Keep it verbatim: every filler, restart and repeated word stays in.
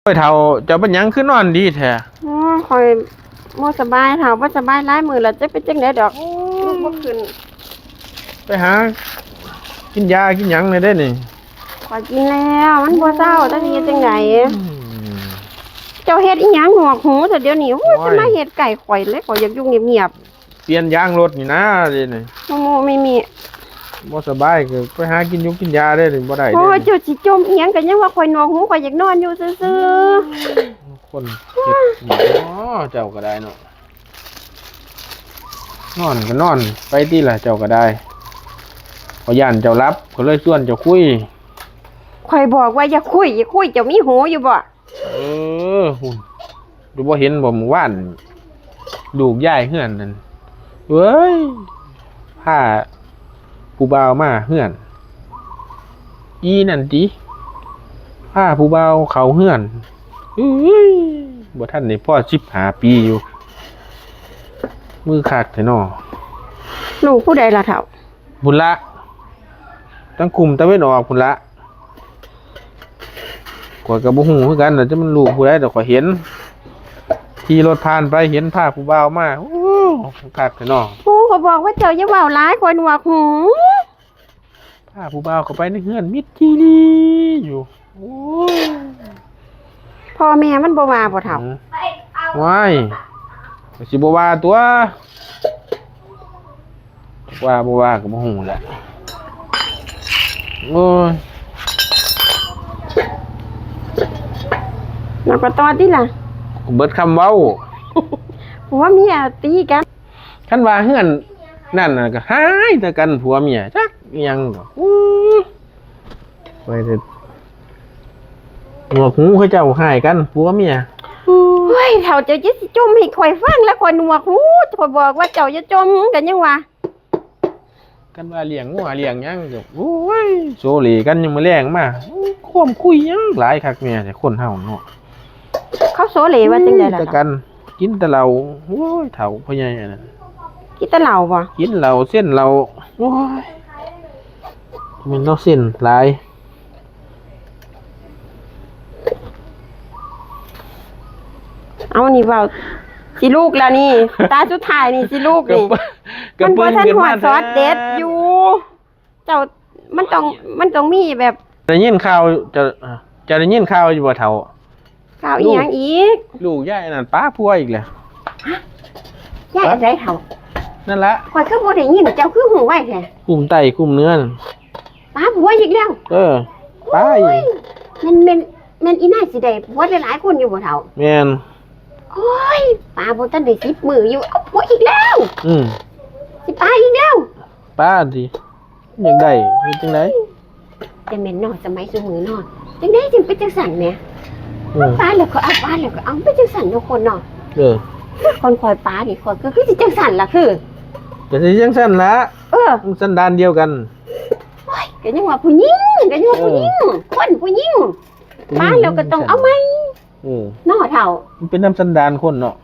โอ้ย เฒ่า เจ้าเป็นหยังคือนอนดีแท้ โอ้ย ข้อยบ่สบายเฒ่า บ่สบายหลายมื้อแล้ว จักเป็นจั่งใดดอก โอ้ย ลุกบ่ขึ้น ไปหากินยากินหยังแหน่เด้นี่ ข้อยกินแล้ว มันบ่เซา จักสิเฮ็ดจั่งใด อืม เจ้าเฮ็ดอีหยังหนวกหูซะเดี๋ยวนี้ โอ้ย โอ้ย จะมาเฮ็ดใกล้ข้อยเลย ข้อยอยากอยู่เงียบๆ เปลี่ยนยางรถนี่นะเด้นี่ โมโมมีมี บ่สบายก็ไปหากินอยู่กินยาเด้นี่ บ่ได้เด้ โอ้ย นี่ เจ้าสิจมอีหยังก็ยังว่าข้อยหนวกหู ข้อยอยากนอนอยู่ซื่อๆ คนเฮ็ดหยังน้อ เจ้าก็ได้เนาะ นอนก็นอนไปติล่ะ เจ้าก็ได้ ข้อยย้านเจ้าหลับ ก็เลยชวนเจ้าคุย ข้อยบอกว่าอย่าคุย อย่าคุย เจ้ามีหูอยู่บ่ เออ หุ่น ดูบ่เห็นบ่มื้อวาน ลูกยายเฮือนนั่น เว้ย พาผู้บ่าวมาเฮือน อีนั่นติ พาผู้บ่าวเข้าเฮือน อื้ย บ่ทันได้พอสิบห้าปีอยู่ มือคักแท้น้อ ลูกผู้ใดล่ะเฒ่า พุ้นละ ตั้งคุมตะเวนออกพุ้นละ ข้อยก็บ่ฮู้คือกันน่ะ จะมันลูกผู้ใด แต่ข้อยเห็น ขี่รถผ่านไปเห็นพาผู้บ่าวมา โอ้ คักแท้น้อ โอ้ ข้อยบอกว่าเจ้าอย่าเว้าหลาย ข้อยหนวกหู พาผู้บ่าวเข้าไปในเฮือนมิดจีรีอยู่ โอ้ พ่อแม่มันบ่ว่าบ่เฒ่า อืม ว้าย ก็สิบ่ว่าตั๊ว ว่าบ่ว่าก็บ่ฮู้แหละ โอ้ย แล้วก็ต่อติล่ะ เบิดคำเว้า ผัวเมียตีกัน คันว่าเฮือนนั่นน่ะก็ฮ้ายแต่กันผัวเมีย จักอิหยังดอก อู้ ไปเถอะ หนวกหูเขาเจ้าฮ้ายกันผัวเมีย โอ้ย เฒ่าเจ้าจะสิจมให้ข้อยฟังแล้วข้อยหนวกหู ข้อยบอกว่าเจ้าอย่าจม ก็ยังว่า คันว่าเลี้ยงงัวเลี้ยงหยังก็ โอ้ย โสเลกันยังมื้อแลงมา ความคุยหยังหลายคักแน่แต่คนเฮาเนาะ เขาโสเลว่าจั่งใดล่ะ แต่กัน กินแต่เหล้า โอ้ย เฒ่าพ่อใหญ่อันนั้น กินแต่เหล้าบ่ กินเหล้า เส้นเหล้า โอ้ย แม่นเลาเส้นหลาย เอานี่เว้า สิลูกแล้วนี่ ตาสุดท้ายนี่สิลูกนี่ กระเป๋า มันบ่ทันฮอด กระเป๋าเงินมา ซอสเด็ดอยู่ เจ้า มันต้อง มันต้องมีแบบ ได้ยินข่าว จะ จะได้ยินข่าวอยู่บ่เฒ่า ข่าวอีหยังอีก ลูก ลูกยายนั่นปาผัวอีกแล้ว ยายอันใดเฒ่า นั่นละ ข้อยคือบ่ได้ยิน เจ้าคือฮู้ไวแท้ คุ้มใต้คุ้มเหนือนั่น ปาผัวอีกแล้ว เออ ปาอีก โอ้ย แม่น แม่น แม่นอีนายสิได้ผัวหลายๆคนอยู่บ่เฒ่า แม่น โอ้ย ปาบ่ทันได้สิบมื้ออยู่ เอาผัวอีกแล้ว อืม สิปาอีกแล้ว ปาสิ อยากได้ เฮ็ดจั่งใด แต่แม่นเนาะ สมัยซุมื้อเนาะ จั่งใดจั่งเป็นจั่งซั่นแหม เออ ปาแล้วก็เอา ปาแล้วก็เอา เป็นจั่งซั่นเนาะคนเนาะ เออ คนข้อยปานี่ข้อยก็คือสิจั่งซั่นล่ะคือ ก็สิจั่งซั่นล่ะ เออ มันสันดานเดียวกัน โอ้ย ก็ยังว่าผู้หญิง ก็ยังว่าผู้หญิง เออ คนผู้หญิง ผู้หญิง ปาแล้วก็ต้องเอาใหม่ เออ เนาะเฒ่า มันเป็นนำสันดานคนเนาะ